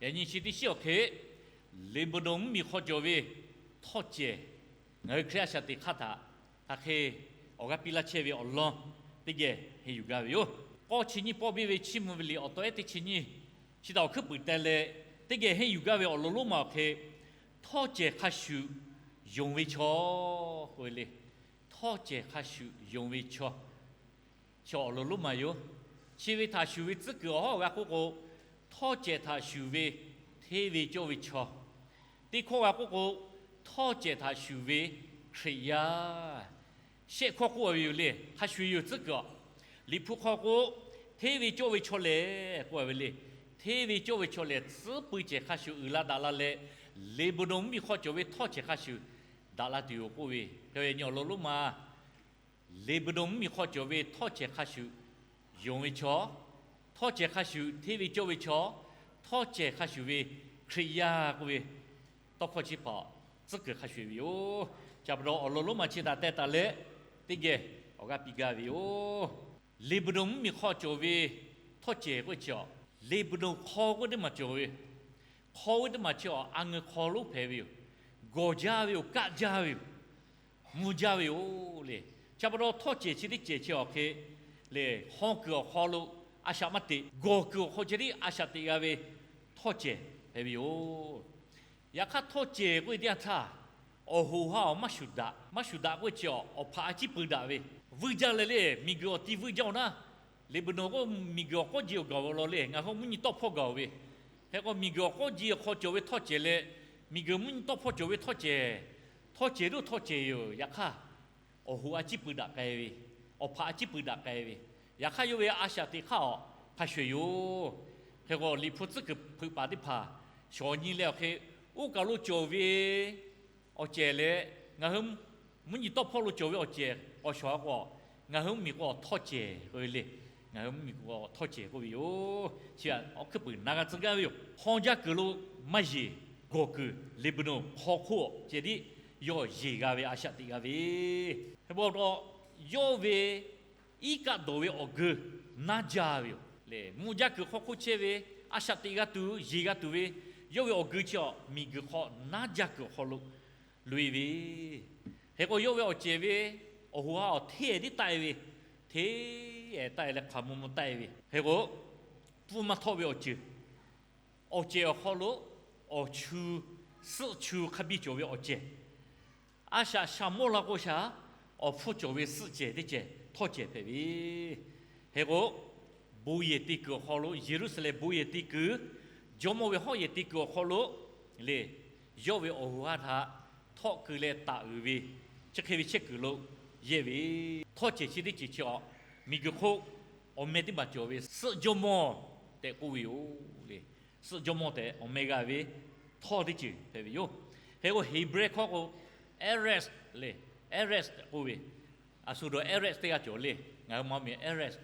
Yaꞈ nyi chi teˇ shiˉ awˬ hk'e, Leˍbaˍnonˍ mvuhˇmiˬ hk'aw cawˬ ve htawˇ cehˬ, ngaˬ hui Hkriꞈ yaˇ a shaꞈ teꞈ hk'aˇ htaꞈ hk'aˬ hk'e awˬ g'aˇ piˇ laˇ chehˇ ve awˬ lawn teˇ geh henˇ yuˬ gaˇ ve yoˬ. K'awˇ chi nyiˇ pawˆ biˇ ve chiˇ mvuh ve liꞈ awˬ taw ehˉ teˇ chi nyiˇ chi htaꞈ awˬ hkuiˉ puiˍ teh leh, teˇ geh henˇ yuˬ gaˇ ve awˬ lawn lonˉ ma awˬ hk'e, htawˇ cehˬ hk'a shuˍ yonˍ ve chaw k'oˆ ve le. Htawˇ cehˬ hk'a shuˍ yonˍ ve chaw, chaw awˬ lawn lonˉ ma yoˬ. Chi ve htaꞈ shuˍ ve tcuhˉ kuiˬ awˬ hawˉ g'a k'oˆ k'o, htawˇ cehˬ htaꞈ shuˍ ve hteˇ ve cawˇ ve chaw. Teˇ hkawˇ g'a k'oˆ k'o, htawˇ cehˬ htaꞈ shuˍ ve Hkriꞈ yaˇ. Shehˆ hkawˇ k'oˆ ve yoˬ le, hk'a shuˍ yoˬ tcuhˉ kuiˬ a. Liꞈ hpu hk'aw k'o, hteˇ ve cawˇ ve chaw lehˬ k'oˆ ve le. Hteˇ ve cawˇ ve chaw lehˬ, tcuhˉ pui cehˬ hk'a shuˍ uiˍ la daꞈ la leh, Leˍbaˍnonˍ mvuhˇmiˬ hk'aw cawˬ ve htawˇ cehˬ hk'a shuˍ daꞈ la tuˬ yoˬ k'oˆ ve, hk'e ve nyi awˬ lawn lonˉ ma Leˍbaˍnonˍ mvuhˇmiˬ hk'aw cawˬ ve htawˇ cehˬ hk'a shuˍ yonˍ ve chaw, htawˇ cehˬ hk'a shuˍ hteˇ ve cawˇ ve chaw, htawˇ cehˬ hk'a shuˍ ve Hkriꞈ yaˇ k'oˆ ve tawˇ hkawˇ chi hpaˍ tcuhˉ kuiˬ hk'a shuˍ ve yoˬ. Chi pa taw awˬ lawn lonˉ ma chi htaꞈ teh taˍ leh, teˇ geh awˬ g'aˇ piˇ gaˇ ve yoˬ. Leˍbaˍnonˍ mvuhˇmiˬ hk'aw cawˬ ve htawˇ cehˬ k'oˆ ve chi a, Leˍbaˍnonˍ hk'aw k'oˆ teˇ maˬ cawˬ ve, hk'aw k'oˆ teˇ maˬ chi a, a ngeu hk'aw lonˉ hpehꞈ ve yoˬ. Gawˬ jaˇ ve yoˬ, kaˆ jaˇ ve yoˬ, mvuh jaˇ ve yoˬ le. Chi pa taw htawˇ cehˬ chi teˇ cehˬ chi awˬ hk'e le, haw kuiˬ awˬ hk'aw lo a shaꞈ maˇ teꞈ, gawˬ kuiˬ awˬ hk'aw ceh tiˉ a shaꞈ teꞈ g'a ve htawˇ cehˬ hpehꞈ ve yoˬ. Yaꞈ hk'aˇ htawˇ cehˬ k'oˆ ve teˇ yanˇ htaˇ, awˬ hoꞈ ha awˬ maˇ shuˍ daꞈ. Maˇ shuˍ daꞈ k'oˆ ve chi a, awˬ hpaꞈ a ciˉ pui daꞈ ve, vuiˇ jaˇ leh le, miˬguiˬ awˬ ti vuiˇ jaˇ-oˬ naˉ, Leˍbaˍnonˍ k'o miˬguiˬ awˬ k'awˇ ji awˬ gaˬ-oˬ law le, ngaˬ hui mvuhˇ nyi tawˆ hpawˇ gaˬ-oˬ ve. Hk'e k'o miˬguiˬ awˬ k'awˇ ji awˬ hk'aw cawˬ ve htawˇ cehˬ leh, miˬguiˬ mvuhˇ nyi tawˆ hpawˇ cawˬ ve htawˇ cehˬ, htawˇ cehˬ duˇ htawˇ cehˬ yoˬ. Yaꞈ hk'aˇ, awˬ hoꞈ a ciˉ pui daꞈ k'ai ve, awˬ hpaꞈ a ciˉ pui daꞈ k'ai ve, yaꞈ hk'aˇ yawˇ ve a shaꞈ teꞈ hk'aˇ awˬ hk'a shuˍ yoˬ. Hk'e k'o Liꞈ hpu tcuhˉ kuiˬ hpeuꞈ paˍ teˇ hpaˍ shawˍ nyi leh awˬ hk'e, oˇ kaˬ lo cawˬ ve awˬ cehˬ leh, ngaˬ hui mvuhˇ nyi tawˆ hpawˇ lo cawˬ ve awˬ cehˬ k'awꞈ shawˍ k'o, ngaˬ hui mvuhˇmiˬ k'o htawˇ cehˬ k'oˆ ve le. Ngaˬ hui mvuhˇmiˬ k'o htawˇ cehˬ k'oˆ ve yoˬ. Chi awˬ hkuiˉ puiˍ na g'a tcuh gaˇ ve yoˬ. Hawˇ jaˇ kuiˬ lo maˇ yeˬ, gawˬ kuiˬ Leˍbaˍnonˍ hk'aw hk'oˆ ceh tiˉ yawˇ yeˬ g'a ve, a shaꞈ teꞈ g'a ve. Hk'e pa taw, yawˇ ve iˉ kaˆ dawˬ ve awˬ geu naˉ jaˇ ve yoˬ le. Mvuh jaˇ kuiˬ hk'aw hk'oˆ chehˇ ve, a shaꞈ teꞈ g'a tuˬ, yeˬ g'a tuˬ ve, yawˇ ve awˬ geu chi a, miˬguiˬ hk'aw naˉ jaˇ kuiˬ awˬ hk'aw lo loꞈ-e ve. Hk'e k'o yawˇ ve awˬ cehˬ ve awˬ hoꞈ ha awˬ hteˇ tiˉ taˆ-e ve, hteˇ taˆ-e leh hk'aˬ mvuh mvuh taˆ-e ve. Hk'e k'o, pfuhˇ maˇ htawˆ ve awˬ ceuˬ, awˬ cehˬ awˬ hk'aw lo awˬ chu, suhˆ chu hk'a biˇ cawˬ ve awˬ cehˬ, a shaꞈ shaˍ mawˇ la k'o shaˍ, awˬ hpfuhˇ cawˬ ve suhˆ cehˬ teˇ cehˬ htawˇ cehˬ hpehꞈ ve. Hk'e k'o, bon yehˬ te kuiˬ awˬ hk'aw lo, Yeˍruˆsaˍlehnˍ bon yehˬ te kuiˬ, jawˇmawˇ ve hawˉ yehˬ te kuiˬ awˬ hk'aw lo le, yawˇ ve awˬ hoꞈ ha htaꞈ htawˆ keu leh taˍ uiˍ ve, chi hk'e ve chehˇ kuiˬ lo yehˇ ve, htawˇ cehˬ chi teˇ cehˬ chi a, miˬguiˬ hk'oˆ awˬ meh teˇ maˬ cawˬ ve suhˆ jawˇmawˇ tehꞈ k'oˆ ve yoˬ le. Suhˆ jawˇmawˇ tehꞈ awˬ meh g'a ve htawˇ teˇ ceuˬ hpehꞈ ve yoˬ. Hk'e k'o Heˍbrehˇ hkawˇ k'o, Erez le, Erez tehꞈ k'oˆ ve, a shu dawˬ Erez teˇ g'aˇ cawˬ le. Ngaˬ hui ma miˬ Erez,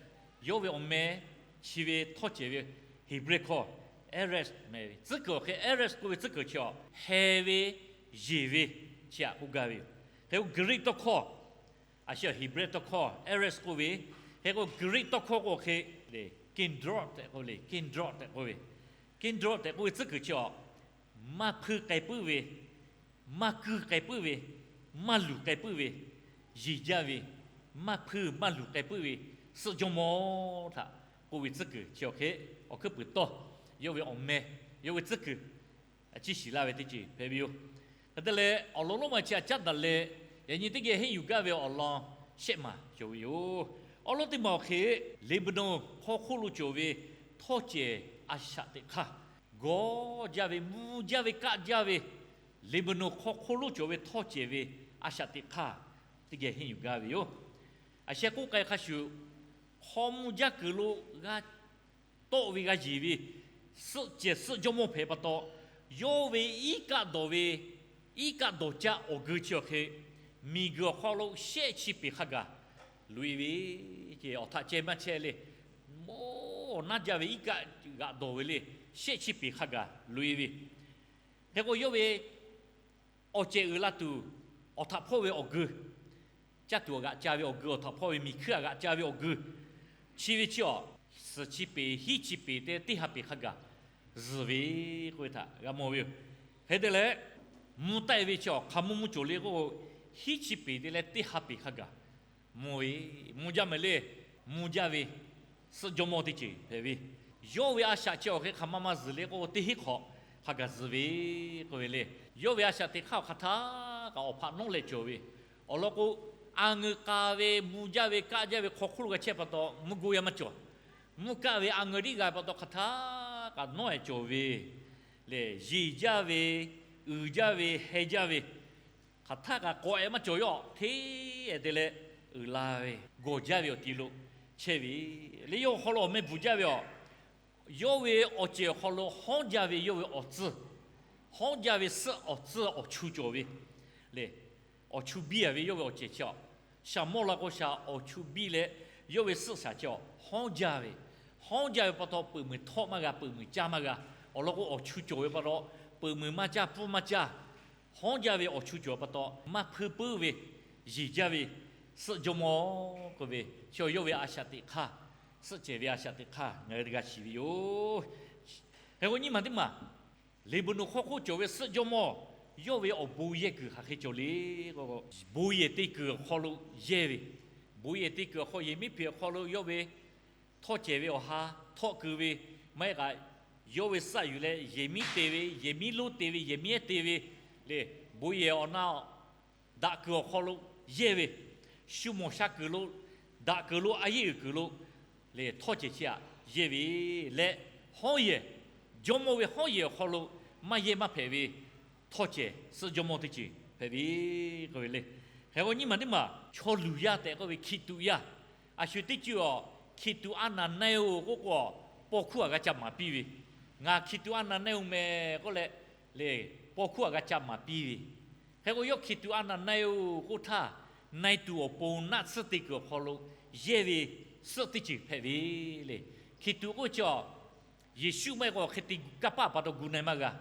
yawˇ ve awˬ meh chi ve htawˇ cehˬ ve Heˍbrehˇ hkawˇ Erez meh ve. Tcuhˉ kuiˬ awˬ hk'e Erez k'oˆ ve tcuhˉ kuiˬ chi a, heh ve, yeˬ ve, chi htaꞈ k'oˆ gaˇ ve yoˬ. Hk'e k'o G'uiˬ tawˇ hkawˇ, a shu Heˍbrehˇ tawˇ hkawˇ Erez k'oˆ ve, hk'e k'o G'uiˬ tawˇ hkawˇ k'o hk'e le, kindred tehꞈ k'oˆ le, kindred tehꞈ k'oˆ ve, kindred tehꞈ k'oˆ ve tcuhˉ kuiˬ chi a, maˇ hpuiˇ k'ai puiˉ ve, maˇ kuiˇ k'ai puiˉ ve, maˇ luˬ k'ai puiˉ ve, yeˬ jaˇ ve, maˇ hpuiˇ maˇ luˬ k'ai puiˉ ve, suhˆ jawˇmawˇ htaꞈ k'oˆ ve tcuhˉ kuiˬ chi awˬ hk'e, awˬ hkuiˉ puiˍ tawˇ, yawˇ ve awˬ meh, yawˇ ve tcuhˉ kuiˬ a ciˉ shiˍ laˇ ve teˇ ceuˬ hpehꞈ ve yoˬ. Hk'e te leh awˬ lawn lonˉ ma chi htaꞈ caˉ daꞈ leh, yaꞈ nyi teˇ geh henˇ yuˬ gaˇ ve awˬ lawn shehˆ maˬ cawˬ ve yoˬ. Awˉ lawˉ teˇ maˬ awˬ hk'e, Leˍbaˍnonˍ hk'aw hk'oˆ lo cawˬ ve htawˇ cehˬ a shaꞈ teꞈ hk'aˇ, gawˬ jaˇ ve, mvuh jaˇ ve, kaˆ jaˇ ve, Leˍbaˍnonˍ hk'aw hk'oˆ lo cawˬ ve htawˇ cehˬ ve a shaꞈ teꞈ hk'aˇ teˇ geh henˇ yuˬ gaˇ ve yoˬ. A sheh k'oˆ k'ai hk'a shuˍ, hk'aw mvuh jaˇ kuiˬ lo g'a tawˆ ve g'a yeˬ ve, suhˆ cehˬ suhˆ jawˇmawˇ hpehꞈ pa taw, yawˇ ve iˉ kaˆ dawˬ ve, iˉ kaˆ dawˬ caˆ awˬ geu chi awˬ hk'e, miˬguiˬ awˬ hk'aw lo shehˆ chi peˍ hk'a gaˬ loꞈ-e ve, ce awˬ htaꞈ ceh maˇ chehˇ le, mawˇ naˉ jaˇ ve iˉ kaˆ g'aꞈ dawˬ ve le, shehˆ chi peˍ hk'a gaˬ loꞈ-e ve. Hk'e k'o yawˇ ve awˬ cehˬ uiˍ la tuˬ, awˬ htaꞈ hpawˇ ve awˬ geu, caˇ tuˬ aꞈ g'aꞈ ca ve awˬ geu, awˬ htaꞈ hpawˇ ve miˬ hkuiˇ aꞈ g'aꞈ ca ve awˬ geu, chi ve chi a, suhˍ chi peˍ, hiˉ chi peˍ te teˇ ha peˍ hk'a gaˬ zuhˬ ve k'oˆ ve htaꞈ g'a mawˬ ve yoˬ. Hk'e te leh, mvuh taˆ-e ve chi awˬ hk'aˬ mvuh mvuh cawˬ le k'oˆ k'o, hiˉ chi peˍ te leh teˇ ha peˍ hk'a gaˬ mvuh ve, mvuh jaˇ mehˍ le. Mvuh jaˇ ve suhˆ jawˇmawˇ teˇ ceuˬ hpehꞈ ve, yawˇ ve a shaꞈ chi awˬ hk'e hk'aˬ ma ma zuhˬ le k'oˆ k'o, teˇ hinˉ hk'awꞈ hk'a gaˬ zuhˬ ve k'oˆ ve le. Yawˇ ve a shaꞈ teꞈ hk'aˇ awˬ hk'aˬ htaˇ kaꞈ awˬ hpaꞈ nawˉ leh cawˬ ve, awˬ lawn k'o, a ngeu k'a ve mvuh jaˇ ve kaˆ jaˇ ve hk'aw hk'oˆ lo g'a chehˇ pa taw mvuhˇ go yaˇ maˇ cawˬ. Mvuhˇ kaˆ ve a ngeu tiˉ g'a pa taw hk'aˬ htaˇ kaꞈ nawˉ-ehˍ cawˬ ve, lehˬ yeˬ jaˇ ve, uiˍ jaˇ ve, heh jaˇ ve, hk'aˬ htaˇ kaꞈ k'awꞈ-ehˍ maˇ cawˬ. Yawˇ hteˇ-ehˍ te leh uiˍ la ve, gawˬ jaˇ ve awˬ ti lo chehˇ ve le. Yawˇ awˬ hk'aw lo awˬ meh bvuhˬ jaˇ ve awˬ, yawˇ ve awˬ cehˬ awˬ hk'aw lo hawˉ jaˇ ve yawˇ ve awˬ tcuhˇ, hawˉ jaˇ ve suhˆ awˬ tcuhˇ awˬ chu cawˬ ve le. Awˬ chu biˇ-a ve yawˇ ve awˬ cehˬ chi awˬ, shaˍ mawˇ la k'o shaˍ awˬ chu biˇ leh, yawˇ ve suhˆ shaˍ chi awˬ hawˉ jaˇ ve, hawˉ jaˇ ve pa taw peuꞈ muiˬ htawˆ maˇ g'a, peuꞈ muiˬ caˇ maˇ g'a. Awˬ lawn k'o, awˬ chu cawˬ ve pa taw peuꞈ muiˬ maˇ caˇ, pfuhˇ maˇ caˇ. Hawˉ jaˇ ve awˬ chu cawˬ pa taw maˇ hpeuˇ puiˉ ve, yeˬ jaˇ ve suhˆ jawˇmawˇ k'oˆ ve chi yawˇ ve a shaꞈ teꞈ hk'aˇ, suhˆ cehˬ ve a shaꞈ teꞈ hk'aˇ ngaˬ hui g'a shiˍ ve yoˬ. Hk'e k'o, nyiˇ maˬ teˇ maˬ Leˍbaˍnonˍ hk'aw hk'oˆ cawˬ ve suhˆ jawˇmawˇ, yawˇ ve awˬ bon yehˇ kuiˬ hk'aˬ hk'e cawˬ le k'o, bon yehˬ te kuiˬ awˬ hk'aw lo yehˇ ve, bon yehˬ te kuiˬ awˬ hk'aw yehˬ miˉ hpeꞈ awˬ hk'aw lo yawˇ ve htawˇ cehˬ ve awˬ ha htawˆ keu ve, maˇ heˆ k'o yawˇ ve suhˆ yuˬ leh yehˬ miˉ te ve, yehˬ miˉ lonˉ te ve, yehˬ miˉ ehˉ te ve le. Bon yehˬ awˬ na daꞈ kuiˬ awˬ hk'aw lo yehˇ ve, shu mawˬ sha kuiˬ lo, daꞈ kuiˬ lo, a yehˇ uiˍ kuiˬ lo le htawˇ cehˬ chi htaꞈ yehˇ ve leh, hawˉ yehˬ, jawˇmawˇ ve hawˉ yehˬ awˬ hk'aw lo maˇ yehˇ maˇ hpehꞈ ve htawˇ cehˬ suhˆ jawˇmawˇ teˇ ceuˬ hpehꞈ ve k'oˆ ve le. Hk'e k'o, nyiˇ maˬ teˇ maˬ chaw luˬ yaˇ tehꞈ k'oˆ ve hkiˬ tuꞈ yaˇ, a shu teˇ ceuˬ awˬ hkiˬ tuꞈ a naˍ na-e-oˬ k'oˆ k'o, paw hkuˇ htaꞈ g'a ca maˍ piˇ ve, ngaˬ hkiˬ tuꞈ a naˍ na-e-oˬ mehˍ k'oˆ leh, le, paw hkuˇ htaꞈ g'a ca maˍ piˇ ve. Hk'e k'o, yawˇ hkiˬ tuꞈ a naˍ na-e-oˬ k'oˆ htaˇ, na-e tuˬ awˬ pon naˆ tsuhˇ te kuiˬ awˬ hk'aw lo yehˇ ve suhˆ teˇ ceuˬ hpehꞈ ve le. Hkiˬ tuꞈ k'oˆ chi awˬ, Yeˍsuˆ maˇ heˆ k'o hk'e te kanˇ paˆ pa taw gu na-e maˇ g'a.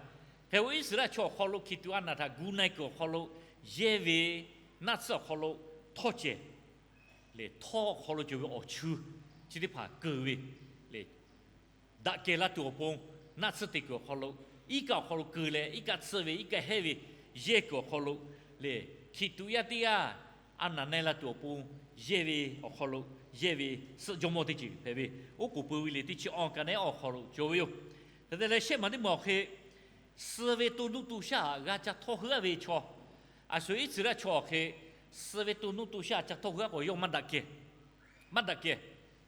Hk'e k'o, Iˉsaˍreˍlaˆ chaw awˬ hk'aw lo hkiˬ tuꞈ a naˍ htaꞈ gu na-e kuiˬ awˬ hk'aw lo yehˇ ve naˆ tsuhˇ awˬ hk'aw lo htawˇ cehˬ le, htawˇ awˬ hk'aw lo cawˬ ve awˬ chu chi teˇ hpaˍ keu ve le. Daꞈ kehˬ la tuˬ awˬ pon naˆ tsuhˇ te kuiˬ awˬ hk'aw lo, iˉ kaˆ awˬ hk'aw lo keu leh iˉ kaˆ tsuhˇ ve iˉ kaˆ hehˇ ve yehˇ kuiˬ awˬ hk'aw lo le, hkiˬ tuꞈ yaˇ teˇ g'aˇ a naˍ na-e la tuˬ awˬ pon yehˇ ve awˬ hk'aw lo, yehˇ ve suhˆ jawˇmawˇ teˇ ceuˬ hpehꞈ ve, oˉ k'oˍ pui ve liꞈ teˇ chi awˬ ka naˉ awˬ hk'aw lo cawˬ ve yoˬ. Hk'e te leh, shehˆ maˬ teˇ maˬ awˬ hk'e suh ve to nuˇ to shaˆ htaꞈ g'a ca htawˇ heuˆ-a ve chaw, a shu Iˉsaˍreˍlaˆ chaw awˬ hk'e suh ve to nuˇ to shaˆ htaꞈ ca htawˇ heuˆ-a k'o, yawˇ maˇ daꞈ kehˬ. Maˇ daꞈ kehˬ.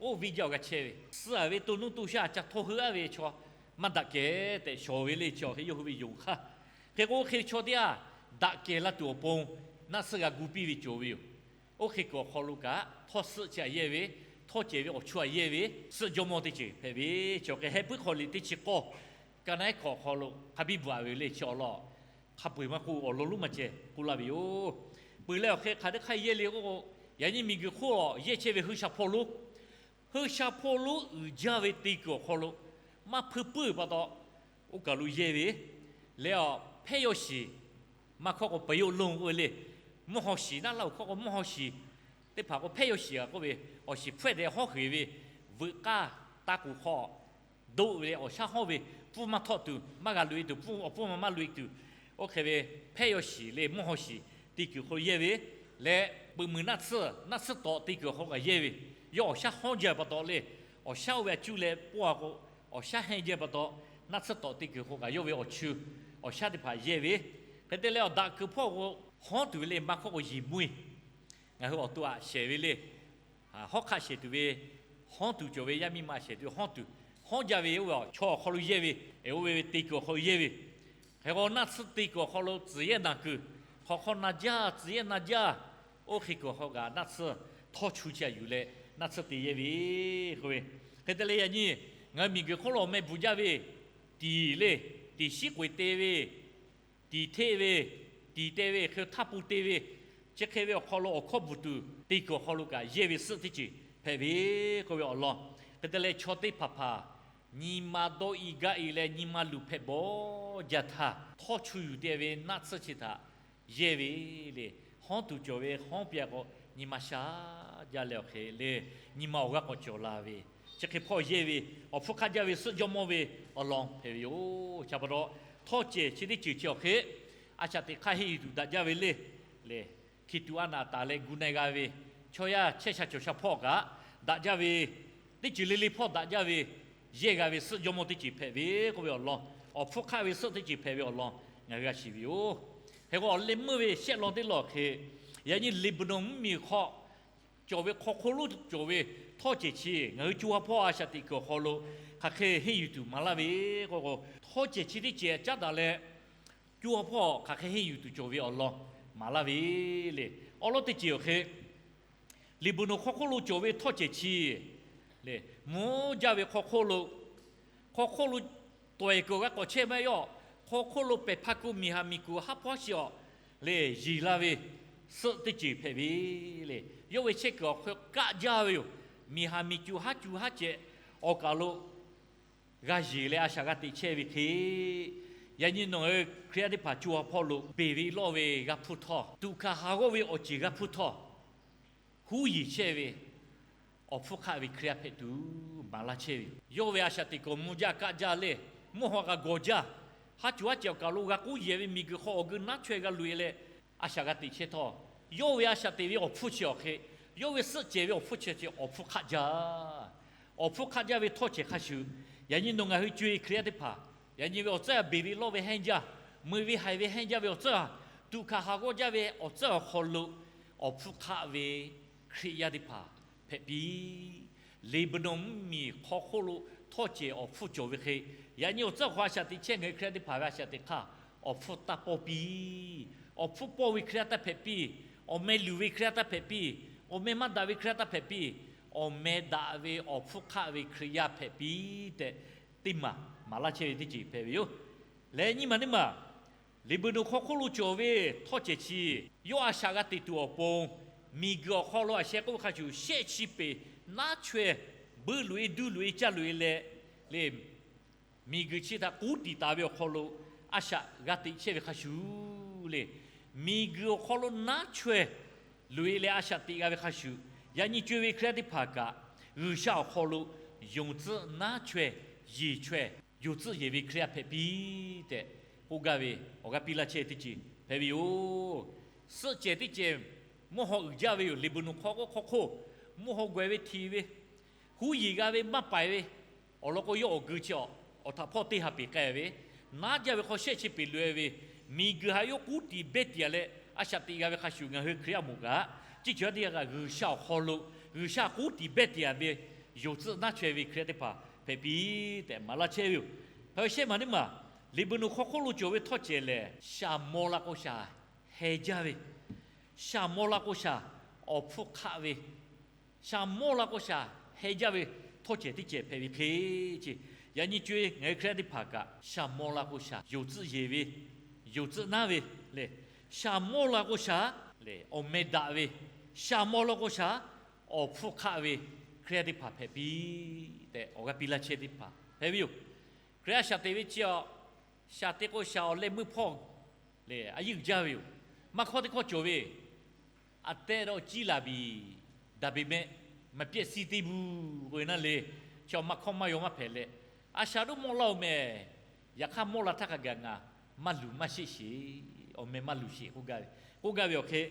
Oˇ ve jaˇ awˬ g'a chehˇ ve, suh-a ve to nuˇ to shaˆ htaꞈ ca htawˇ heuˆ-a ve chaw maˇ daꞈ kehˬ tehꞈ shawˍ ve le. Chi awˬ hk'e yawˇ hui ve yonˍ hk'aˇ. Hk'e k'o, oˇ hk'e chaw teˇ g'aˇ daꞈ kehˬ la tuˬ awˬ pon naˆ tsuhˇ g'a gu piˇ ve cawˬ ve yoˬ. Oˇ hk'e kuiˬ awˬ hk'aw lo kaꞈ htawˇ suhˆ chi htaꞈ yehˇ ve, htawˇ cehˬ ve awˬ chu htaꞈ yehˇ ve suhˆ jawˇmawˇ teˇ ceuˬ hpehꞈ ve, chi awˬ hk'e Heh puiˉ hk'aw liꞈ teˇ chi k'awˇ, ka naˉ hkawꞈ awˬ hk'aw lo hk'a biˇ bvuhꞈ-a ve le. Chi awˬ lawn hk'a peu-eˬ maˇ k'oˆ, awˬ lawn lonˉ maˇ ceh k'oˆ laˇ ve yoˬ. Peuˬ leh awˬ hk'e hk'aˬ teˇ hk'aˇ yehˇ le k'oˆ k'o, yaꞈ nyi miˬguiˬ hk'oˆ lo yehˇ chehˇ ve hui sha hpawˇ lonˉ, hui sha hpawˇ lonˉ uiˍ jaˇ ve te kuiˬ awˬ hk'aw lo maˇ hpeuˇ puiˉ ve pa taw, oˇ kaˬ lo yehˇ ve leh, awˬ hpehˇ yaw shiˍ, maˇ hkawˇ k'o ပယုတ်လုံ k'oˆ ve le. Mvuhˇ haw shiˍ naˆ laˇ-oˬ hkawˇ k'o mvuhˇ haw shiˍ teˇ hpaˍ k'o hpehˇ yaw shiˍ-a k'oˆ ve, awˬ shiˍ hpfuhˆ deh hawˉ heˍ ve, veuꞈ k'aˇ taˇ kuˬ hk'aw doˆ ve leh awˬ shaˉ hawˉ ve, pfuhˇ maˇ htawˆ tuˬ, maˇ g'a loꞈ-e tuˬ, pfuhˇ awˬ pfuhˇ ma maˇ loꞈ-e tuˬ, oˇ hk'e ve hpehˇ yaw shiˍ leh mvuhˇ haw shiˍ te kuiˬ hk'aw lo yehˇ ve leh, peuꞈ muiˬ naˆ tsuhˇ, naˆ tsuhˇ tawꞈ te kuiˬ awˬ hk'aw lo kaꞈ yehˇ ve, yawˇ awˬ shaˉ hawˉ jaˇ pa taw le, awˬ shaˉ oˇ ve a cuˇ leh pawˇ-a k'o, awˬ shaˉ hehnˇ jaˇ pa taw, naˆ tsuhˇ tawꞈ te kuiˬ hk'aw kaꞈ yawˇ ve awˬ chu, awˬ shaˉ teˇ hpaˍ yehˇ ve. Hk'e te leh, awˬ daꞈ kuiˬ hpawˇ k'o hawˉ tuˬ ve le, maˇ hkawˇ k'o yeˬ mvuhˇ-e. Ngaˬ hui awˬ to aꞈ shehˍ ve le, hawˉ hk'aˆ shehˍ tuˬ ve, hawˉ tuˬ cawˬ ve yaˇ miˇ ma shehˍ tuˬ hawˉ tuˬ, hawˉ jaˇ ve oˇ ve chaw awˬ hk'aw lo yehˇ ve, oˇ ve te kuiˬ awˬ hk'aw lo yehˇ ve. Hk'e k'o, naˆ tsuhˇ te kuiˬ awˬ hk'aw lo tcuhˬ yehˇ naˬ kuiˬ, hk'awꞈ hk'aw na jaˇ, tcuhˬ yehˇ na jaˇ. Oˇ hk'e kuiˬ awˬ hk'aw kaꞈ naˆ tsuhˇ htawˇ chu chi htaꞈ yuˬ leh naˆ tsuhˇ te yehˇ ve k'oˆ ve. Hk'e te leh, yaꞈ nyi ngaˬ hui miˬguiˬ hk'oˆ lo awˬ meh bvuhꞈ jaˇ ve, tiˍ le, tiˍ shiˉ k'oꞈ-e te ve, tiˍ hteˆ ve, tiˍ te ve, hk'e htaˇ pun te ve, chi hk'e ve awˬ hk'aw lo awˬ hkawˇ bvuhꞈ tuˬ te kuiˬ awˬ hk'aw lo kaꞈ yehˇ ve suhˆ teˇ ceuˬ hpehꞈ ve k'oˆ ve awˬ lawn. Hk'e te leh, chaw teˇ hpaˍ hpaˍ nyi ma dawˇ-i gaˇ-e leh nyi ma luˬ hpehꞈ bawˬ jaˇ htaˇ, htawˇ chu yuˬ te ve naˆ tsuhˇ chi htaꞈ yehˇ ve le. Hawˉ tuˬ cawˬ ve hawˉ piˇ-a k'o, nyi ma sha jaˇ leh awˬ hk'e le, nyi ma awˬ g'aˇ k'awꞈ cawˬ la ve, chi hk'e hpawˇ yehˇ ve, awˬ hpfuhˇ hk'aˆ jaˇ ve suhˆ jawˇmawˇ ve awˬ lawn hpehꞈ ve yoˬ. Chi pa taw, htawˇ cehˬ chi teˇ ceuˬ chi awˬ hk'e, a shaꞈ teꞈ hk'aˇ henˇ yuˬ tuˬ daꞈ jaˇ ve le. Lehˬ, hkiˬ tuꞈ a naˍ taˍ leh gu na-e g'a ve, chaw yaˇ chehˇ sha cawˬ sha hpawˇ kaꞈ daꞈ jaˇ ve, teˇ ceuˬ le le hpawˇ daꞈ jaˇ ve, yehˇ g'a ve suhˆ jawˇmawˇ teˇ ceuˬ hpehꞈ ve k'oˆ ve awˬ lawn, awˬ hpfuhˇ hk'aˆ ve suhˆ teˇ ceuˬ hpehꞈ ve awˬ lawn ngaˬ hui g'a shiˍ ve yoˬ. Hk'e k'o, awˬ leh meuˇ ve shehˆ lawn teˇ lawn hk'e, yaꞈ nyi Leˍbaˍnonˍ mvuhˇmiˬ hk'aw cawˬ ve hk'aw hk'oˆ lo cawˬ ve htawˇ cehˬ chi ngaˬ hui co ha hpawˇ a shaꞈ teꞈ kuiˬ awˬ hk'aw lo hk'aˬ hk'e henˇ yuˬ tuˬ maˍ laˇ ve k'o, htawˇ cehˬ chi teˇ cehˬ caˉ daꞈ leh, co ha hpawˇ hk'aˬ hk'e henˇ yuˬ tuˬ cawˬ ve awˬ lawn maˍ laˇ ve le. Awˉ lawˉ teˇ ceuˬ awˬ hk'e, Leˍbaˍnonˍ hk'aw hk'oˆ lo cawˬ ve htawˇ cehˬ chi le, mvuhˇ jaˇ ve hk'aw hk'oˆ lo, hk'aw hk'oˆ lo tawˍ-e kuiˬ g'a k'awꞈ chehˇ maˇ yawˇ, hk'aw hk'oˆ lo pehˬ hpaˇ kuˆ miˬ haˍ miˬ kuˬ haˉ hpawˇ shiˍ awˬ le, yeˬ laˇ ve suhˆ teˇ ceuˬ hpehꞈ ve le. Yawˇ ve chehˇ kuiˬ awˬ hk'e kaˆ jaˇ ve yoˬ. Miˬ haˍ miˬ kuˬ haˉ cu haˉ cehˬ awˬ kaˬ lo g'a yeˬ leh a shaꞈ g'a teꞈ chehˇ ve hk'e, yaꞈ nyi nawˬ ngaˬ hui Hkriꞈ yaˇ teˇ hpaˍ co ha hpawˇ lo beˬ ve lawˇ ve g'a hpuˇ htawˇ, tuꞈ hkanˍ haˍ g'awˇ ve awˬ ceˬ g'a hpuˇ htawˇ, huˉ yeˬ chehˇ ve awˬ hpfuhˇ hk'aˆ ve Hkriꞈ yaˇ hpehꞈ tuˬ maˍ laˇ chehˇ ve yoˬ. Yawˇ ve a shaꞈ teꞈ kuiˬ mvuhˇ jaˇ kaˆ jaˇ leh, mvuhˇ haw kaꞈ gawˬ jaˇ, haˉ cu haˉ cehˬ awˬ kaˬ lo g'a k'oˆ yehˬ ve miˬguiˬ hk'aw awˬ geu naˉ chaweh g'a loꞈ-e leh, a shaꞈ g'a teꞈ chehˇ htawˇ, yawˇ ve a shaꞈ teꞈ ve awˬ hpfuhˇ chi awˬ hk'e, yawˇ ve suhˆ cehˬ ve awˬ hpfuhˇ chi awˬ hpfuhˇ hk'aˆ jaˇ. Awˬ hpfuhˇ hk'aˆ jaˇ ve htawˇ cehˬ hk'a shuˍ, yaꞈ nyi nawˬ ngaˬ hui co-e Hkriꞈ yaˇ teˇ hpaˍ, yaꞈ nyi ve awˬ tcuhˉ a beˬ ve lawˇ ve hehnˇ jaˇ, meuꞈ ve haiˬ ve hehnˇ jaˇ ve awˬ tcuhˉ a, tuꞈ hkanˍ haˍ g'awˇ jaˇ ve awˬ tcuhˉ awˬ hk'aw lo, awˬ hpfuhˇ hk'aˆ ve Hkriꞈ yaˇ teˇ hpaˍ hpehꞈ piˇ. Leˍbaˍnonˍ mvuhˇmiˬ hk'aw hk'oˆ lo htawˇ cehˬ awˬ hpfuhˇ cawˬ ve hk'e, yaꞈ nyi awˬ tcuhˉ awˬ hk'aw a shaꞈ teꞈ chehˇ ngaˬ hui Hkriꞈ yaˇ teˇ hpaˍ ve a shaꞈ teꞈ hk'aˇ, awˬ hpfuhˇ taˇ pawˇ piˇ. Awˬ hpfuhˇ pawˇ ve Hkriꞈ yaˇ taˇ hpehꞈ piˇ. Awˬ meh luˬ ve Hkriꞈ yaˇ taˇ hpehꞈ piˇ. Awˬ meh maˇ daꞈ ve Hkriꞈ yaˇ taˇ hpehꞈ piˇ. Awˬ meh daꞈ ve awˬ hpfuhˇ hk'aˆ ve Hkriꞈ yaˇ hpehꞈ piˇ tehꞈ, teˇ maˬ maˍ laˇ chehˇ ve teˇ ceuˬ hpehꞈ ve yoˬ. Leh nyiˇ maˬ teˇ maˬ, Leˍbaˍnonˍ hk'aw hk'oˆ lo cawˬ ve htawˇ cehˬ chi, yawˇ a shaꞈ g'a teꞈ tuˬ awˬ pon, miˬguiˬ awˬ hk'aw lo a sheh k'oˆ ve hk'a shuˍ shehˆ chi peˍ naˉ chaweh buiˇ loꞈ-e duˇ loꞈ-e caˇ loꞈ-e leh, le, miˬguiˬ chi htaꞈ k'uˉ tiˍ taˍ ve awˬ hk'aw lo a shaꞈ g'a teꞈ chehˇ ve hk'a shuˍ le, miˬguiˬ awˬ hk'aw lo naˉ chaweh loꞈ-e leh a shaꞈ teꞈ g'a ve hk'a shuˍ, yaꞈ nyi co-e ve Hkriꞈ yaˇ teˇ hpaˍ kaꞈ G'uiˬsha awˬ hk'aw lo yonˍ tcuhˆ naˉ chaweh, yeˬ chaweh, yonˍ tcuhˆ yeˬ ve Hkriꞈ yaˇ hpehꞈ piˇ tehꞈ k'oˆ gaˇ ve awˬ g'aˇ piˇ laˇ chehˇ teˇ ceuˬ hpehꞈ ve yoˬ. Suhˆ cehˬ teˇ cehˬ mvuhˇ haw uiˍ jaˇ ve yoˬ. Leˍbaˍnonˍ hk'aw k'o hk'aw hk'oˆ mvuhˇ haw gawˬ-e ve htiꞈ ve, huˉ yeˬ g'a ve maˇ paiˍ ve, awˬ lawn k'o yawˇ awˬ geu chi awˬ htaꞈ hpawˇ teˇ ha peˍ k'ai ve, naˉ jaˇ ve hk'aw shehˆ chi peˍ loꞈ-e ve, miˬguiˬ htaꞈ yawˇ k'uˉ tiˍ behˇ tiˍ-a leh a shaꞈ teꞈ g'a ve hk'a shuˍ, ngaˬ hui Hkriꞈ yaˇ moˍ kaꞈ, teˇ ceuˬ teˇ g'aˇ kaꞈ G'uiˬsha awˬ hk'aw lo, G'uiˬsha k'uˉ tiˍ behˇ tiˍ-a ve yonˍ tcuhˆ naˉ chaweh ve Hkriꞈ yaˇ teˇ hpaˍ hpehꞈ piˇ tehꞈ maˍ laˇ chehˇ ve yoˬ. Hk'a ve shehˆ maˬ teˇ maˬ, Leˍbaˍnonˍ hk'aw hk'oˆ lo cawˬ ve htawˇ cehˬ lehˬ, shaˍ maw la k'o shaˍ heh jaˇ ve, shaˍ maw la k'o shaˍ awˬ hpfuhˇ hk'aˆ ve, shaˍ maw la k'o shaˍ heh jaˇ ve htawˇ cehˬ teˇ cehˬ hpehꞈ ve hk'e ce. Yaꞈ nyi co-e ngaˬ hui Hkriꞈ yaˇ teˇ hpaˍ kaꞈ shaˍ maw la k'o shaˍ yonˍ tcuhˆ yeˬ ve, yonˍ tcuhˆ naˉ ve lehˬ, shaˍ maw la k'o shaˍ lehˬ awˬ meh daꞈ ve, shaˍ maw la k'o shaˍ awˬ hpfuhˇ hk'aˆ ve Hkriꞈ yaˇ teˇ hpaˍ hpehꞈ piˇ tehꞈ awˬ g'aˇ piˇ laˇ chehˇ teˇ hpaˍ hpehꞈ ve yoˬ. Hkriꞈ yaˇ a shaꞈ teꞈ ve chi a, shaˍ te k'o shaˍ awˬ leh meuˇ hpawˇ lehˬ a yehˉ uiˍ jaˇ ve yoˬ. Maˇ hkawˇ teˇ hkawˇ cawˬ ve, a tehˉ dawˇ ciˉ laˬ biˬ, daˍ beˬ meh, maˍ pehˆ siˉ teˇ buˬ k'oˆ ve naˉ le, chi awˬ maˇ hkawˇ maˇ yaw maˇ hpehꞈ leh, a shaˍ doˆ mawˇ laˇ-oˬ mehˍ. Yaꞈ hk'aˇ mawˇ la htaˇ hk'a gaˬ ngaˬ maˇ luˬ maˇ sheˆ sheˍ, awˬ meh maˇ luˬ sheˍ k'oˆ gaˇ ve, k'oˆ gaˇ ve awˬ hk'e,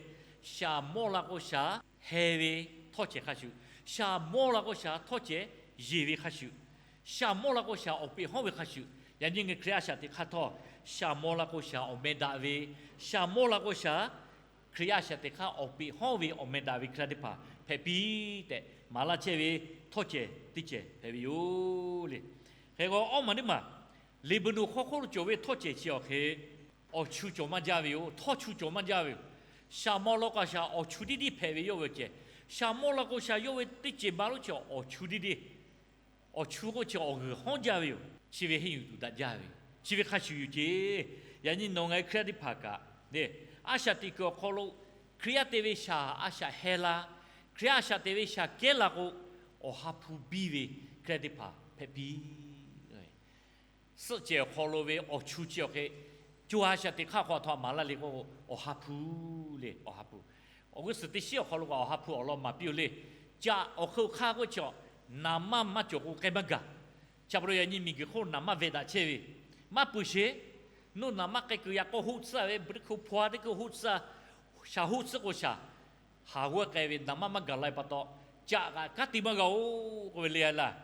shaˍ mawˇ la k'o shaˍ heh ve htawˇ cehˬ hk'a shuˍ, shaˍ mawˇ la k'o shaˍ htawˇ cehˬ yeˬ ve hk'a shuˍ, shaˍ mawˇ la k'o shaˍ awˬ peꞈ hawˉ ve hk'a shuˍ, yaꞈ nyi ngaˬ Hkriꞈ yaˇ a shaꞈ teꞈ hk'aˇ htawˇ, shaˍ mawˇ la k'o shaˍ awˬ meh daꞈ ve, shaˍ mawˇ la k'o shaˍ Hkriꞈ yaˇ a shaꞈ teꞈ hk'aˇ awˬ peꞈ hawˉ ve awˬ meh daꞈ ve Hkriꞈ yaˇ teˇ hpaˍ hpehꞈ piˇ tehꞈ maˍ laˇ chehˇ ve htawˇ cehˬ teˇ cehˬ hpehꞈ ve yoˬ le. Hk'e k'o awˇ maˬ teˇ maˬ, Leˍbaˍnonˍ hk'aw hk'oˆ lo cawˬ ve htawˇ cehˬ chi awˬ hk'e, awˬ chu cawˬ maˇ jaˇ ve yoˬ. Htawˇ chu cawˬ maˇ jaˇ ve yoˬ. Shaˍ maw la k'o shaˍ awˬ chu tiˉ tiˉ hpehꞈ ve yawˇ ve awˬ cehˬ. Shaˍ maw la k'o shaˍ yawˇ ve teˇ cehˬ ma lonˉ chi awˬ chu tiˉ tiˉ, awˬ chu k'o chi awˬ g'uiˬ hawˉ jaˇ ve yoˬ. Chi ve henˇ yuˬ tuˬ daꞈ jaˇ ve yoˬ. Chi ve hk'a shuˍ yoˬ ce. Yaꞈ nyi nawˬ ngaˬ hui Hkriꞈ yaˇ teˇ hpaˍ kaꞈ, a shaꞈ teꞈ kuiˬ awˬ hk'aw lo Hkriꞈ yaˇ te ve shaˍ a shaꞈ heh la, Hkriꞈ yaˇ a shaꞈ teꞈ ve shaˍ kehˉ la k'o, awˬ ha hpu biˇ ve Hkriꞈ yaˇ teˇ hpaˍ hpehꞈ piˇ. Suhˆ cehˬ awˬ hk'aw lo ve awˬ chu chi awˬ hk'e, co ha shaꞈ teꞈ hk'aˇ hk'aw htawˇ maˍ laˇ le k'o, awˬ ha hpu le, awˬ ha hpu. Awˬ g'uˇ suhˍ teˇ shiˉ awˬ hk'aw lo kaꞈ awˬ ha hpu awˬ lawn maˍ piˇ-oˬ le. Caꞈ awˬ hk'e awˬ hk'aˇ k'oˆ chi awˬ, Naˍ manˇ maˇ cawˬ k'o k'ai maˇ gaˬ. Chi pa taw yaꞈ nyi miˬguiˬ hk'oˆ naˍ manˇ veh daꞈ chehˇ ve, maˇ pui sheˍ. Nawˬ naˍ manˇ k'ai kuiˬ yaꞈ k'aw hoˆ tsuhˇ ve, teˇ hkui hpaw-a teˇ hkui hoˆ tsuhˇ, shaˍ hoˆ tsuhˇ k'o shaˍ, haˍ g'awˇ k'ai ve naˍ manˇ maˇ gaˬ la ve pa taw, caꞈ kaꞈ kanˉ te maˇ g'a-oˬ k'oˆ ve le a laˇ.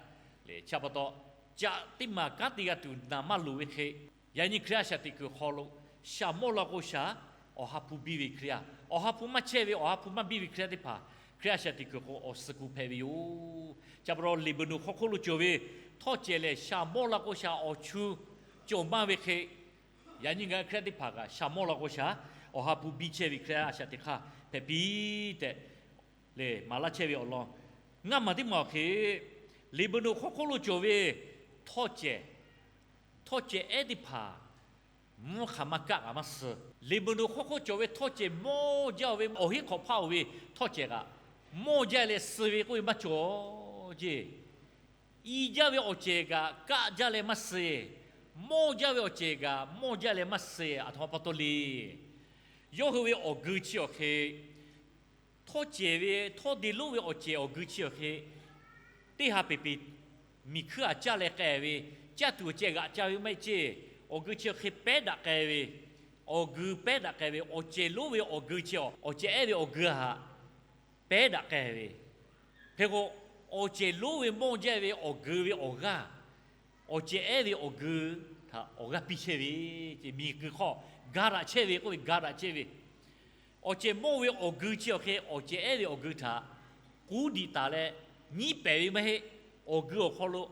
Leh chi pa taw, caꞈ teˇ maˬ kanˉ te g'a tuˬ naˍ manˇ loˍ ve hk'e, yaꞈ nyi Hkriꞈ a shaꞈ teꞈ kuiˬ hk'aw lo shaˍ mawˇ la k'o shaˍ, Awˬ ha hpu biˇ ve Hkriꞈ yaˇ, Awˬ ha hpu maˇ chehˇ ve Awˬ ha hpu maˇ biˇ ve Hkriꞈ yaˇ teˇ hpaˍ Hkriꞈ a shaꞈ teꞈ kuiˬ k'o awˬ suh ku hpehꞈ ve yoˬ. Chi pa taw Leˍbaˍnonˍ hk'aw hk'oˆ lo cawˬ ve htawˇ cehˬ lehˬ, shaˍ mawˇ la k'o shaˍ awˬ chu cawˬ maˇ ve hk'e, yaꞈ nyi ngaˬ hui Hkriꞈ yaˇ teˇ hpaˍ kaꞈ shaˍ mawˇ la k'o shaˍ, Awˬ ha hpu biˇ chehˇ ve Hkriꞈ yaˇ a shaꞈ teꞈ hk'aˇ hpehꞈ piˇ tehꞈ lehˬ maˍ laˇ chehˇ ve awˬ lawn, ngaˇ maˬ teˇ maˬ awˬ hk'e, Leˍbaˍnonˍ hk'aw hk'oˆ lo cawˬ ve htawˇ cehˬ, htawˇ cehˬ ehˉ teˇ hpaˍ mvuhˇ hk'aˬ maˇ kaˆ kaꞈ maˇ suh. Leˍbaˍnonˍ hk'aw hk'oˆ cawˬ ve htawˇ cehˬ mawˇ jaˇ ve awˬ hinˉ hk'awꞈ hpaˇ oˬ ve htawˇ cehˬ kaꞈ mawˇ jaˇ leh suh ve k'oˆ ve maˇ cawˬ jeˇ. I jaˇ ve awˬ cehˬ kaꞈ kaˆ jaˇ leh maˇ suh. Mawˇ jaˇ ve awˬ cehˬ kaꞈ mawˇ jaˇ leh maˇ suh. Aˬ htoꞈ ma pa taw le. Yawˇ hui ve awˬ geu chi awˬ hk'e, htawˇ cehˬ ve htawˇ de lonˉ ve awˬ cehˬ awˬ geu chi awˬ hk'e, teˇ ha peˍ peˍ miˬ hkuiˉ aꞈ caˇ leh k'ai ve, caˇ tuˬ awˬ ceh g'aꞈ ca ve maˇ heˆ ceˇ. Awˬ geu chi awˬ hk'e pehˉ daꞈ k'ai ve, awˬ geu pehˉ daꞈ k'ai ve, awˬ cehˬ lonˉ ve awˬ geu chi awˬ cehˬ ehˉ ve awˬ geu htaꞈ pehˉ daꞈ k'ai ve. Hk'e k'o, awˬ cehˬ lonˉ ve mawˇ jaˇ ve awˬ geu ve awˬ g'aˇ, awˬ cehˬ ehˉ ve awˬ geu htaꞈ awˬ g'aˇ piˇ chehˇ ve, miˬ guiˬ hk'aw ga daꞈ chehˇ ve k'oˆ ve ga daꞈ chehˇ ve, awˬ cehˬ mawˇ ve awˬ geu chi awˬ hk'e awˬ cehˬ ehˉ ve awˬ geu htaꞈ k'uˉ diꞈ taˍ leh nyiˉ pehˍ ve maˇ heˆ. Awˬ geu awˬ hk'aw lo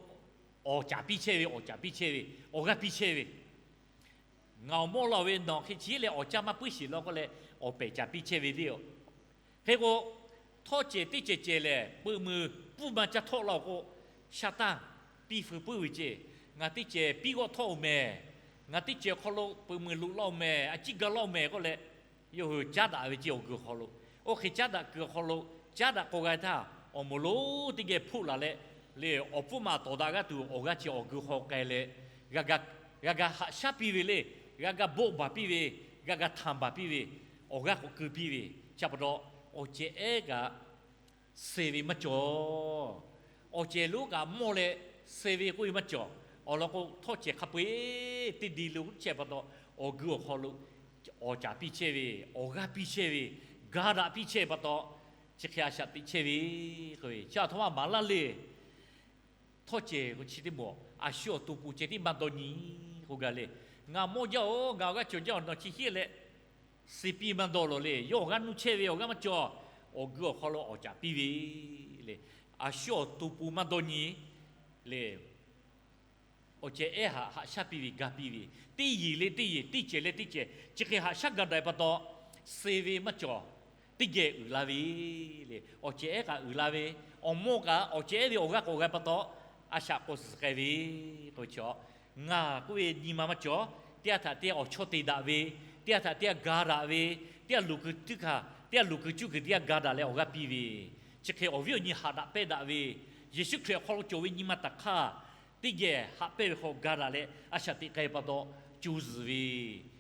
awˬ caˍ piˇ chehˇ ve, awˬ caˍ piˇ chehˇ ve, awˬ g'aˇ piˇ chehˇ ve. Ngaˬ awˬ mawˇ la-oˬ ve nawˬ hk'e chi leh awˬ caˇ maˇ puiˉ sheˍ law k'oˆ leh, awˬ pehˬ caˍ piˇ chehˇ ve le. Hk'e k'o, htawˇ cehˬ teˇ cehˬ cehˬ lehˬ, peuꞈ meunˍ pfuhˇ ma caˇ htawˆ laˇ-oˬ k'o, sha taˇ piˇ feu puiˉ ve ceˇ. Ngaˬ teˇ cehˬ piˇ g'awˆ htawˆ-oˬ mehˍ. Ngaˬ teˇ cehˬ awˬ hk'aw lo peuꞈ meunˍ loꞈ laˇ-oˬ mehˍ. A ciˉ ga laˇ-oˬ mehˍ k'oˆ leh, yawˇ hui caˉ daꞈ ve ceˇ awˬ geu awˬ hk'aw lo. Oˇ hk'e caˉ daꞈ kuiˬ awˬ hk'aw lo, caˉ daꞈ k'aw g'a htaˇ, awˬ moˍ lonˉ teˇ geh hpoˆ laˬ leh, le awˬ pfuhˇ ma tawˍ daꞈ g'aˇ tuˬ awˬ g'aˇ chi awˬ geu hk'aw k'ai leh, g'a ga haꞈ shaˉ piˇ ve le, g'a ga bawˆ baˬ piˇ ve, g'a ga htanˬ baˬ piˇ ve, awˬ g'aˇ k'awꞈ keu piˇ ve. Chi pa taw, awˬ cehˬ ehˉ kaꞈ suh ve maˇ cawˬ. Awˬ cehˬ lonˉ kaꞈ mawˇ leh suh ve k'oˆ ve maˇ cawˬ. Awˬ lawn k'o, htawˇ cehˬ hk'a peu-eˬ teˇ de lo chehˇ pa taw, awˬ geu awˬ hk'aw lo awˬ caˍ piˇ chehˇ ve, awˬ g'aˇ piˇ chehˇ ve, ga daꞈ piˇ chehˇ ve pa taw, chi hk'e a shaꞈ teꞈ chehˇ ve k'oˆ ve chi aˬ htoꞈ ma maˍ laˇ le. Htawˇ cehˬ k'o chi teˇ maˬ a shu awˬ to pon ceh tiˉ maˇ dawˇ nyi k'oˆ gaˇ le. Ngaˬ mawˇ jaˇ-oˬ, ngaˬ awˬ g'aˇ cawˬ jaˇ-oˬ, nawˬ chi hiˉ leh suh piˇ maˇ dawˇ lawˬ le. Yawˇ awˬ g'aˇ nuˇ chehˇ ve awˬ g'aˇ maˇ cawˬ. Awˬ geu awˬ hk'aw lo awˬ caˍ piˇ ve le. A shu awˬ to pon maˇ dawˇ nyi le. Awˬ cehˬ ehˉ htaꞈ haꞈ shaˉ piˇ ve, ga piˇ ve, teˇ yeˬ leh teˇ yeˬ, teˇ cehˬ leh teˇ cehˬ chi hk'e haꞈ shaˉ ga daꞈ pa taw, suh ve maˇ cawˬ. Teˇ geh uiˍ la ve le. Awˬ cehˬ ehˉ kaꞈ uiˍ la ve, awˬ mawˇ kaꞈ awˬ cehˬ ehˉ ve awˬ g'aˇ k'awꞈ g'a pa taw, a shaꞈ k'awꞈ zuhˬ k'ai ve k'o chi, ngaˬ k'oˆ ve nyi ma maˇ cawˬ. Teˇ g'aˇ htaꞈ teˇ g'aˇ awˬ chawˇ te daꞈ ve, teˇ g'aˇ htaꞈ teˇ g'aˇ ga daꞈ ve, teˇ g'aˇ loˍ kuiˬ tuˉ hkanˍ, teˇ g'aˇ loˍ kuiˬ cuˇ kuiˬ teˇ g'aˇ ga daꞈ leh awˬ g'aˇ piˇ ve, chi hk'e awˬ viˉ awˬ nyi haꞈ daꞈ pehnˇ daꞈ ve, Yeˍsuˆ Hkriꞈ awˬ hk'aw lo cawˬ ve nyi ma taꞈ hk'aˇ, teˇ geh haꞈ pehnˇ ve hk'aw ga daꞈ leh a shaꞈ teꞈ k'ai pa taw, co zuhˬ ve,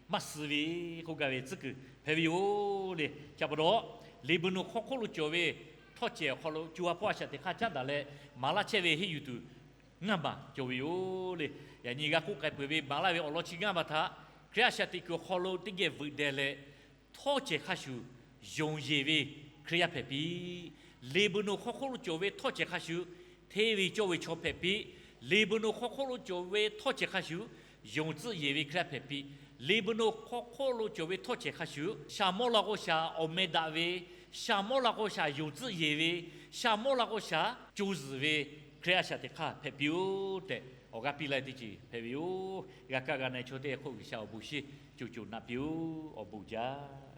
maˇ suh ve k'oˆ gaˇ ve tcuhˉ kuiˬ hpehꞈ ve yoˬ le. Chi pa taw, Leˍbaˍnonˍ hk'aw hk'oˆ lo cawˬ ve htawˇ cehˬ awˬ hk'aw lo co ha hpawˇ a shaꞈ teꞈ hk'aˇ caˉ daꞈ leh maˍ laˇ chehˇ ve henˇ yuˬ tuˬ ngaˇ maˬ cawˬ ve yoˬ le. Yaꞈ nyi g'a k'oˆ k'ai peuˬ ve maˍ laˇ ve awˬ lawn chi ngaˇ maˬ htaꞈ Hkriꞈ a shaꞈ teꞈ kuiˬ awˬ hk'aw lo teˇ geh veuꞈ deh leh, htawˇ cehˬ hk'a shuˍ yonˍ yeˬ ve Hkriꞈ yaˇ hpehꞈ piˇ. Leˍbaˍnonˍ hk'aw hk'oˆ lo cawˬ ve htawˇ cehˬ hk'a shuˍ hteˇ ve cawˇ ve chaw hpehꞈ piˇ. Leˍbaˍnonˍ hk'aw hk'oˆ lo cawˬ ve htawˇ cehˬ hk'a shuˍ yonˍ tcuhˆ yeˬ ve Hkriꞈ yaˇ hpehꞈ piˇ. Leˍbaˍnonˍ hk'aw hk'oˆ lo cawˬ ve htawˇ cehˬ hk'a shuˍ shaˍ mawˇ la k'o shaˍ awˬ meh daꞈ ve, shaˍ mawˇ la k'o shaˍ yonˍ tcuhˆ yeˬ ve, shaˍ mawˇ la k'o shaˍ co zuhˬ ve Hkriꞈ a shaꞈ teꞈ hk'aˇ hpehꞈ piˇ-oˬ tehꞈ awˬ g'aˇ piˇ laˇ ve teˇ ceuˬ hpehꞈ ve yoˬ. G'a kaˇ g'a na-e chaw teˇ hk'oˆ G'uiˬsha awˬ bon shinˉ co co naꞈ piˇ-oˬ. Awˬ bon jaˇ.